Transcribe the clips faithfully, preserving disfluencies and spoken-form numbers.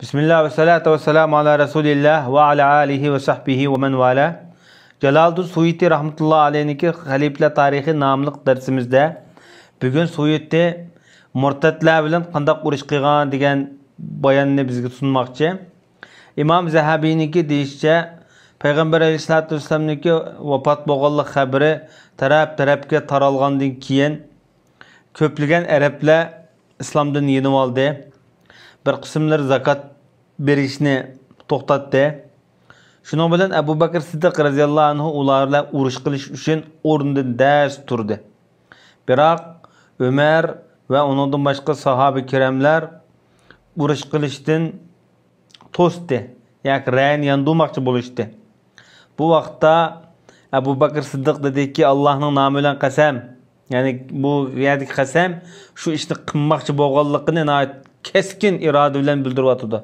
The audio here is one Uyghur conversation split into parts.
بىسمىللا ۋەسسالاتۇ ۋەسسالامۇ ئالا رەسۇلىللا ۋە ئالا ئالىھى ۋە سەھبىھى ۋە مەن ۋالا. جالالىدىن سۇيۇتى رەھمەتۇللا ئەلەيھنىڭكى خەلىپىلەر تارىخى ناملىق دەرسىمىزدە بۈگۈن سۇيۇتى مۇرتەتلەر بىلەن قانداق ئۇرۇش قىلغان دېگەن باياننى بىزگە سۇنماقچى. ئىمام زەھەبىينىڭكى دېيىشىچە، پەيغەمبەر ئەلەيھىسسالاتۇ ۋەسسالامنىڭكى ۋاپات بولغانلىق خەۋىرى تەرەپ-تەرەپكە تارالغاندىن كېيىن، كۆپلىگەن ئەرەبلەر ئىسلامدىن يېنىۋالدى. بىر قىسىملىرى زاكات بېرىشنى توختاتتى. شۇنىڭ بىلەن ئەبۇ بەكرى سىددىق رەزىياللاھۇ ئەنھۇ ئۇلار بىلەن ئۇرۇش قىلىش ئۈچۈن ئورنىدىن دەس تۇردى. بىراق، ئۆمەر ۋە ئۇنىڭدىن باشقا ساھابە كىراملار ئۇرۇش قىلىشتىن توستى ياكى رەينى ياندۇرماقچى بولۇشتى. بۇ ۋاقىتتا ئەبۇ بەكرى سىددىق دېدىكى، «ئاللاھنىڭ نامى بىلەن قەسەم.» يەنى بۇ يەردىكى قەسەم شۇ ئىشنى قىلماقچى بولغانلىقىنى ناھايىتى كەسكىن ئىرادە بىلەن بىلدۈرۈۋاتىدۇ.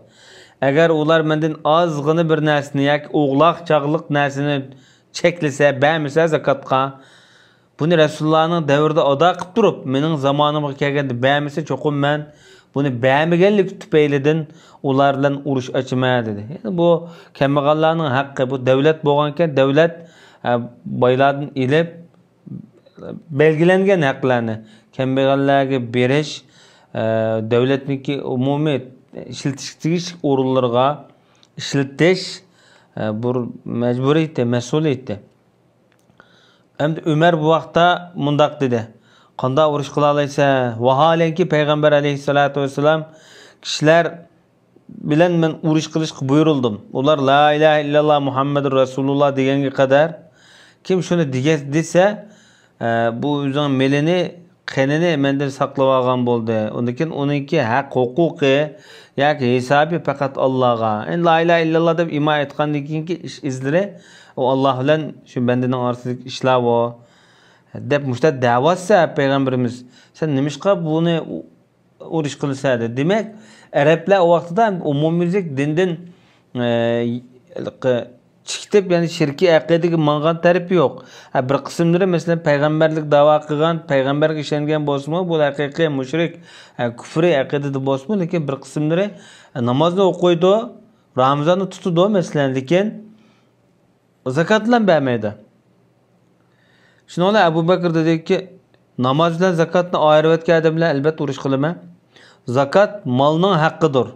ئەگەر ئۇلار مەندىن ئازغىنا بىر نەرسىنى ياكى ئوغلاق چاغلىق نەرسىنى چەكلىسە، بەرمىسە زاكاتقا، بۇنى رەسۇلۇللانىڭ دەۋرىدە ئادا قىلىپ تۇرۇپ، مېنىڭ زامانىمغا كەلگەندە بەرمىسە، چوقۇم مەن بۇنى بەرمىگەنلىكى تۈپەيلىدىن ئۇلار بىلەن ئۇرۇش ئاچىمەن، دېدى. يەنى بۇ كەمبەغەللەرنىڭ ھەققى، بۇ دۆلەت بولغانىكەن، دۆلەت، ئە، بايلاردىن ئېلىپ، بەلگىلەنگەن ھەقلەرنى كەمبەغەللەرگە بېرىش، ئە، دۆلەتنىڭكى ئومۇمىي ئىشلىتىشكە تېگىشلىك ئورۇنلىرىغا ئىشلىتىش، ئە، بۇ مەجبۇرىيىتى، مەسئۇلىيىتى. ئەمدى ئۆمەر بۇ ۋاقىتتا مۇنداق دېدى، «قانداق ئۇرۇش قىلالايسەن؟ ۋاھالەنكى، پەيغەمبەر ئەلەيھىسسالاتۇ ۋەسسالام كىشىلەر بىلەن مەن ئۇرۇش قىلىشقا بۇيرۇلدۇم. ئۇلار لا ئىلاھە ئىللاللا مۇھەممەدۇر رەسۇلۇللا دېگەنگە قەدەر، كىم شۇنى دېگە-، دېسە، ئە، بۇ ئۆزىنىڭ مېلىنى، قېنىنى مەندىن ساقلىۋالغان بولدى. ئۇندىن كېيىن ئۇنىڭكى ھەق ھوقۇقى ياكى ھېسابى پەقەت ئاللاغا. ئەمدى لا ئىلاھە ئىللاللا دەپ ئىمان ئېيتقاندىن كېيىنكى ئىش ئىزلىرى، ئۇ ئاللا بىلەن شۇ بەندىنىڭ ئارىسىدىكى ئىشلار ئۇ.» دەپ مۇشۇنداق دەۋاتسا پەيغەمبىرىمىز، سەن نېمىشقا بۇنى ئۇرۇش قىلىسەن دېدى. دېمەك، ئەرەبلەر ئۇ ۋاقتىدا ئومۇميۈزلۈك دىندىن، ئە، چىقىپ، يەنى شىركىي ئەقىدىگە ماڭغان تەرىپى يوق. ھە، بىر قىسىملىرى، مەسىلەن، پەيغەمبەرلىك داۋا قىلغان، پەيغەمبەرگە ئىشەنگەن بولسىمۇ، بۇ ھەقىقىي مۇشرىك، ھە، كۇفرىي ئەقىدىدە بولسىمۇ، لېكىن بىر قىسىملىرى، ھە، نامازنى ئوقۇيدۇ، رامىزاننى تۇتىدۇ، مەسىلەن، لېكىن زاكاتلام بەرمەيدۇ. شۇنىڭ بىلەن ئەبۇ بەكرى دېدىكى، ناماز بىلەن زاكاتنى ئايرىۋەتكەن ئادەم بىلەن ئەلۋەتتە ئۇرۇش قىلىمەن. زاكات مالنىڭ ھەققىدۇر.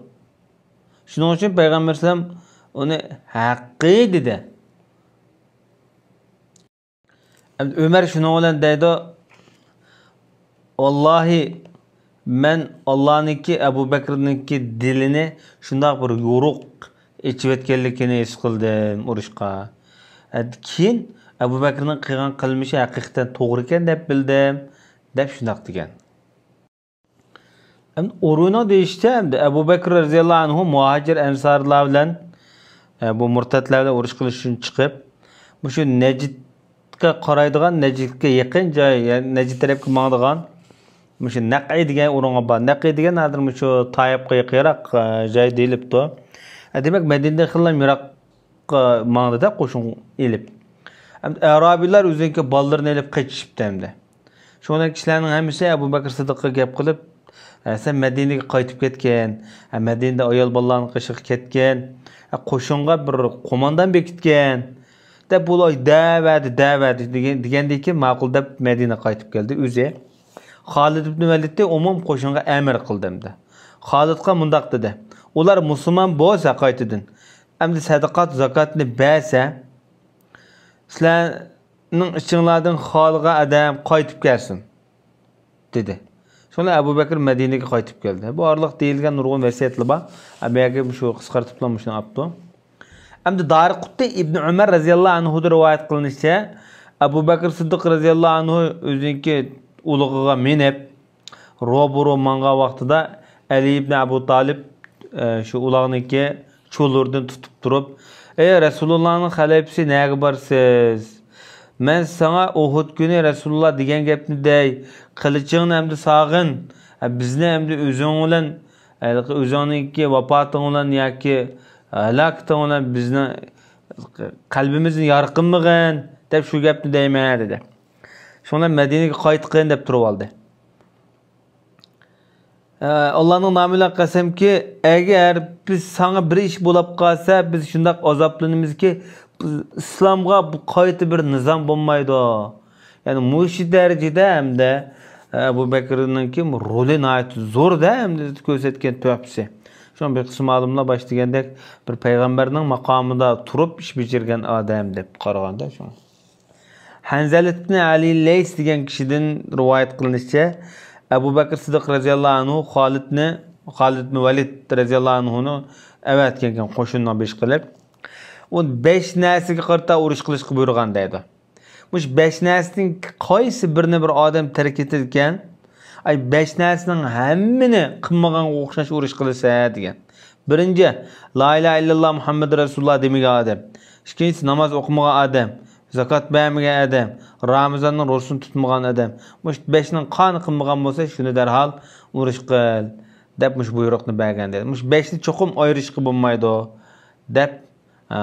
شۇنىڭ ئۈچۈن پەيغەمبەر ئەلەيھىسسالام ئۇنى ھەققى دېدى. ئەمدى ئۆمەر شۇنىڭ بىلەن دەيدۇ، ۋاللاھى، مەن ئاللانىڭكى، ئەبۇ بەكرىنىڭكى دىلىنى شۇنداق بىر يورۇق ئېچىۋەتكەنلىكىنى ھېس قىلدىم ئۇرۇشقا. ئە، كېيىن ئەبۇ بەكرىنىڭ قىلغان قىلمىشى ھەقىقەتەن توغرا ئىكەن دەپ بىلدىم، دەپ شۇنداق دېگەن. ئەمدى ئۇرۇنىڭ دېيىشىچە، ئەمدى ئەبۇ بەكرى رەزىياللاھۇ ئەنھۇ مۇھاجىر ئەنسارلار بىلەن، ئە، بۇ مۇرتەتلەر بىلەن ئۇرۇش قىلىش ئۈچۈن چىقىپ، مۇشۇ نەجدكە قارايدىغان، نەجدكە يېقىن جاي، يەنى نەجد تەرەپكە ماڭىدىغان مۇشۇ نەقئى دېگەن ئورۇنغا بار. نەقئى دېگەن ھازىر مۇشۇ تائىپقا يېقىنراق، ئە، جاي دېيىلىپتۇ. ئە، دېمەك، مەدىنىدىن خېلىلا يىراق ماڭدى-دە قوشۇن ئېلىپ. ئەمدى ئەرابىيلار ئۆزىنىڭكى بالىلىرىنى ئېلىپ قېچىشىپتۇ ئەمدى. شۇنىڭ بىلەن كىشىلەرنىڭ ھەممىسى ئەبۇ بەكرى سىددىققا گەپ قىلىپ، «ھە، سەن مەدىنىگە قايتىپ كەتكىن. ھە، مەدىنىدە ئايال بالىلارنىڭ قېشىغا كەتكىن. ھە، قوشۇنغا بىر قوماندان بېكىتكىن.» دەپ، بۇلار دەۋەردى، دەۋەردى دېگەن، دېگەندىن كېيىن ماقۇل دەپ مەدىنىگە قايتىپ كەلدى ئۆزى. خالىد ئىبن ۋەلىدنى ئومۇم قوشۇنغا ئەمىر قىلدى ئەمدى. خالىدقا مۇنداق دېدى، ئۇلار مۇسۇلمان بولسا قايتىدىن، ئەمدى سەدىقات، زاكاتنى بەرسە، سىلەرنىڭ ئىچىڭلاردىن خالىغان ئادەم قايتىپ كەلسۇن، دېدى. شۇڭا ئەبۇ بەكرى مەدىنىگە قايتىپ كەلدى. بۇ ئارىلىق دېيىلگەن نۇرغۇن ۋەسىيەتلەر بار. ئەمما يەنە شۇ قىسقارتىپلا مۇشۇنى ئاپتۇ. ئەمدى دارىقۇتنى ئىبنى ئۆمەر رەزىياللاھۇ ئەنھۇدىن رىۋايەت قىلىنىشىچە، ئەبۇ بەكرى سىددىق رەزىياللاھۇ ئەنھۇ ئۆزىنىڭكى ئۇلىغىغا مىنىپ، روبىرو ماڭغان ۋاقتىدا ئەلى ئىبنى ئەبۇ تالىپ، ئە، شۇ ئۇلاغنىڭكى چۇلۇرىدىن تۇتۇپ تۇرۇپ، «ئەي رەسۇلۇللانىڭ خەلىپىسى، نەگە بارىسىز؟ مەن ساڭا ئۇھۇد كۈنى رەسۇلۇللا دېگەن گەپنى دەي، قىلىچىڭنى ئەمدى ساغىن، ئە، بىزنى ئەمدى ئۆزۈڭ بىلەن، ھېلىقى ئۆزۈڭنىڭكى ۋاپاتىڭ بىلەن ياكى ھالاكىتىڭ بىلەن بىزنىڭ قەلبىمىزنى يارقىنمىغىن» دەپ شۇ گەپنى دەيمەن، دېدى. شۇڭا مەدىنىگە قايتقىن دەپ تۇرۇۋالدى. ئاللانىڭ نامى بىلەن قەسەمكى، ئەگەر بىز ساڭا بىر ئىش بولاپ قالسا، بىز شۇنداق ئازابلىنىمىزكى، ئىسلامغا بۇ قايتا بىر نىزام بولمايدۇ. يەنى مۇشۇ دەرىجىدە ھەمدە ئەبۇ بەكرىنىڭكى رولى ناھايىتى زور-دە، ھەمدە كۆرسەتكەن تۆھپىسى. شۇڭا بىر قىسىم ئالىملار باش دېگەندەك بىر پەيغەمبەرنىڭ ماقامىدا تۇرۇپ ئىش بېجىرگەن ئادەم دەپ قارىغاندا شۇڭا. ھەنزەلە ئىبن ئەلى لەيس دېگەن كىشىدىن رىۋايەت قىلىنىشىچە، ئەبۇ بەكرى سىددىق رەزىياللاھۇ ئەنھۇ خالىدنى، خالىد ئىبن ۋەلىد رەزىياللاھۇ ئەنھۇنى ئەۋەتكەنكەن قوشۇننىڭ بېشى قىلىپ. ئۇ بەش نەرسىگە قارىتا ئۇرۇش قىلىشقا بۇيرۇغان دەيدۇ. مۇشۇ بەش نەرسىنىڭ قايسى بىرىنى بىر ئادەم تەرك ئېتىدىكەن؟ ئاي، بەش نەرسىنىڭ ھەممىنى قىلمىغانغا ئوخشاش ئۇرۇش قىلىسەن دېگەن. بىرىنچى، لا ئىلاھە ئىللاللا مۇھەممەد رەسۇلۇللا دېمىگەن ئادەم. ئىككىنچىسى، ناماز ئوقۇمىغان ئادەم، زاكات بەرمىگەن ئادەم، رامىزاننىڭ روزىسىنى تۇتمىغان ئادەم. مۇشۇ بەشنىڭ قانى قىلمىغان بولسا، شۇنى دەرھال ئۇرۇش قىل، دەپ مۇشۇ بۇيرۇقنى بەرگەن دېدى. مۇشۇ بەشنى چوقۇم ئايرىشقا بولمايدۇ، دەپ، ئە،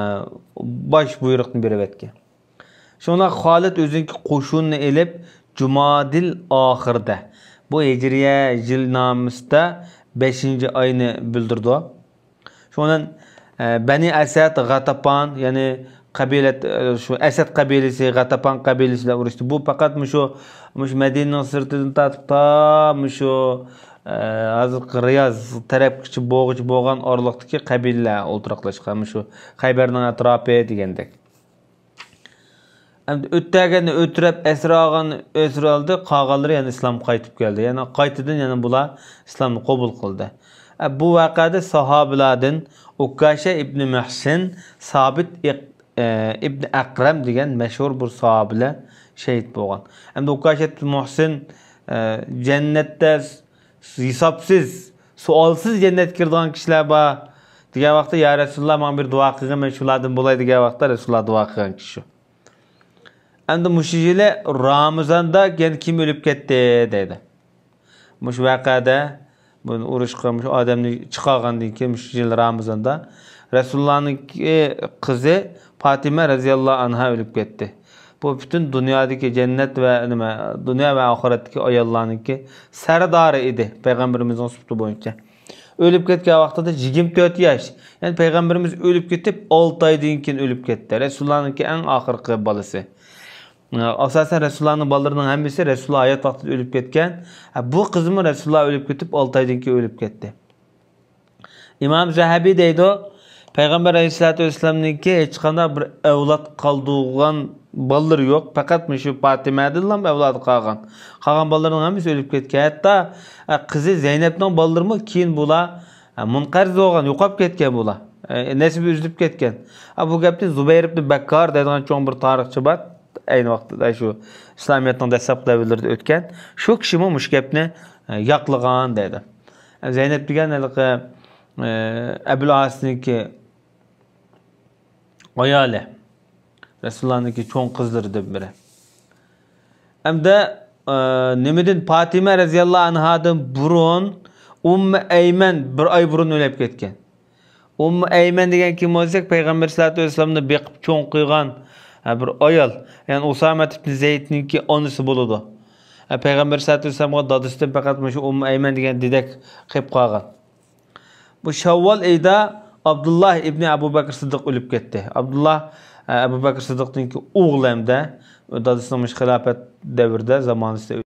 باش بۇيرۇقنى بېرىۋەتكەن. شۇڭا خالىد ئۆزىنىڭكى قوشۇنىنى ئېلىپ، جۇمادىل ئاخىرىدە، بۇ ھىجرىيە يىل نامىسىدا بەشىنچى ئاينى بىلدۈرىدۇ. شۇنىڭ بىلەن، ئە، بەنى ئەسەد، غاتاپان، يەنى قەبىلە، ئە، شۇ ئەسەد قەبىلىسى، غاتاپان قەبىلىسى بىلەن ئۇرۇشتى. بۇ پەقەت مۇشۇ، مۇشۇ مەدىنىنىڭ سىرتىدىن تارتىپ تا مۇشۇ، ئە، ھازىرقى رىياز تەرەپكىچە بولغۇچە بولغان ئارىلىقتىكى قەبىلىلەر ئولتۇراقلاشقان، مۇشۇ خەيبەرنىڭ ئەتراپى دېگەندەك. ئەمدى ئۆتتەرگەننى ئۆلتۈرۈپ، ئەسىر ئالغاننى ئەسىر ئالدى، قالغانلىرى يەنە ئىسلامغا قايتىپ كەلدى. يەنە قايتىدىن يەنە بۇلار ئىسلامنى قوبۇل قىلدى. ئە، بۇ ۋەقەدە ساھابىلاردىن ئۇكاشە ئىبنى مۇھسىن، سابىت ئىق-، ئە، ئىبنى ئەقرەم دېگەن مەشھۇر بىر ساھابىلەر شېھىت بولغان. ئەمدى ئۇكاشە ئىبنى مۇھسىن، ئە، جەننەتتە ھېسابسىز، سوئالسىز جەننەتكە كىرىدىغان كىشىلەر بار دېگەن ۋاقىتتا، يا رەسۇلاللا، ماڭا بىر دۇئا قىلغىن، مەن شۇلاردىن بولاي دېگەن ۋاقىتتا، رەسۇلاللا دۇئا قىلغان كىشى شۇ. ئەمدى مۇشۇ يىلى رامىزاندا يەنە كىم ئۆلۈپ كەتتى دەيدۇ. مۇشۇ ۋەقەدە، بۇ ئۇرۇشقا مۇشۇ ئادەمنى چىقارغاندىن كېيىن، مۇشۇ يىل رامىزاندا رەسۇلۇللانىڭكى قىزى پاتىمە رەزىياللاھۇ ئەنھا ئۆلۈپ كەتتى. بۇ پۈتۈن دۇنيادىكى جەننەت ۋە نېمە، دۇنيا ۋە ئاخىرەتتىكى ئاياللارنىڭكى سەردارى ئىدى، پەيغەمبىرىمىزنىڭ سۈپىتى بويىچە. ئۆلۈپ كەتكەن ۋاقتىدا يىگىرمە تۆت ياش. يەنى پەيغەمبىرىمىز ئۆلۈپ كېتىپ، ئالتە ئايدىن كېيىن ئۆلۈپ كەتتى. رەسۇلۇللانىڭكى ئەڭ ئاخىرقى بالىسى. ئاساسەن رەسۇلۇللانىڭ بالىلىرىنىڭ ھەممىسى رەسۇلۇللا ھايات ۋاقتىدا ئۆلۈپ كەتكەن. ھە، بۇ قىزمۇ رەسۇلۇللا ئۆلۈپ كېتىپ، ئالتە ئايدىن كېيىن ئۆلۈپ كەتتى. ئىمام زەھەبى دەيدۇ، پەيغەمبەر ئەلەيھىسسالاتۇ ۋەسسالامنىڭكى ھېچقانداق بىر ئەۋلاد قالدۇرغان بالىلىرى يوق. پەقەت مۇشۇ پاتىمەدىنلا ئەۋلادى قالغان. قالغان بالىلىرىنىڭ ھەممىسى ئۆلۈپ كەتكەن. ھەتتا، ئە، قىزى زەينەپنىڭ بالىلىرىمۇ كېيىن بۇلار، ئە، مۇنقەرز بولغان، يوقاپ كەتكەن بۇلار. ئە، نەسىبى ئۈزۈلۈپ كەتكەن. ئە، بۇ گەپنى زۇبەير ئىبنى بەككار دەيدىغان چوڭ بىر تارىخچى بار. ئەينى ۋاقىتتا شۇ ئىسلامىيەتنىڭ دەسلەپكى دەۋرلىرىدە ئۆتكەن. شۇ كىشىمۇ مۇشۇ گەپنى، ئە، ياقلىغان دەيدۇ. ئە، زەينەپ دېگەن ھېلىقى، ئە، ئەبۇل ئاسنىڭكى ئايالى. رەسۇلۇللانىڭكى چوڭ قىزلىرىدىن بىرى. ئەمدى، ئە، نېمىدىن پاتىمە رەزىياللاھۇ ئەنھادىن بۇرۇن ئۇممۇ ئەيمەن بىر ئاي بۇرۇن ئۆلۈپ كەتكەن. ئۇممۇ ئەيمەن دېگەن كىم بولساق، پەيغەمبەر سەللەللاھۇ ئەلەيھى ۋەسەللەمنى بېقىپ چوڭ قىلغان، ھە، بىر ئايال. يەنى ئۇسامە ئىبنى زەيدنىڭكى ئانىسى بولىدۇ. ھە، پەيغەمبەر سەللەللاھۇ ئەلەيھى ۋەسەللەمگە دادىسىدىن پەقەت مۇشۇ ئۇممۇ ئەيمەن دېگەن دېدەك قېلىپ قالغان. بۇ شاۋۋال ئېيىدا ئابدۇللا ئىبنى ئەبۇ بەكىر سىددىق ئۆلۈپ كەتتى. ئابدۇللا، ئە، ئەبۇ بەكىر سىددىقنىڭكى ئوغلى ھەمدە دادىسىنىڭ مۇشۇ خىلاپەت دەۋرىدە، زامانىسىدا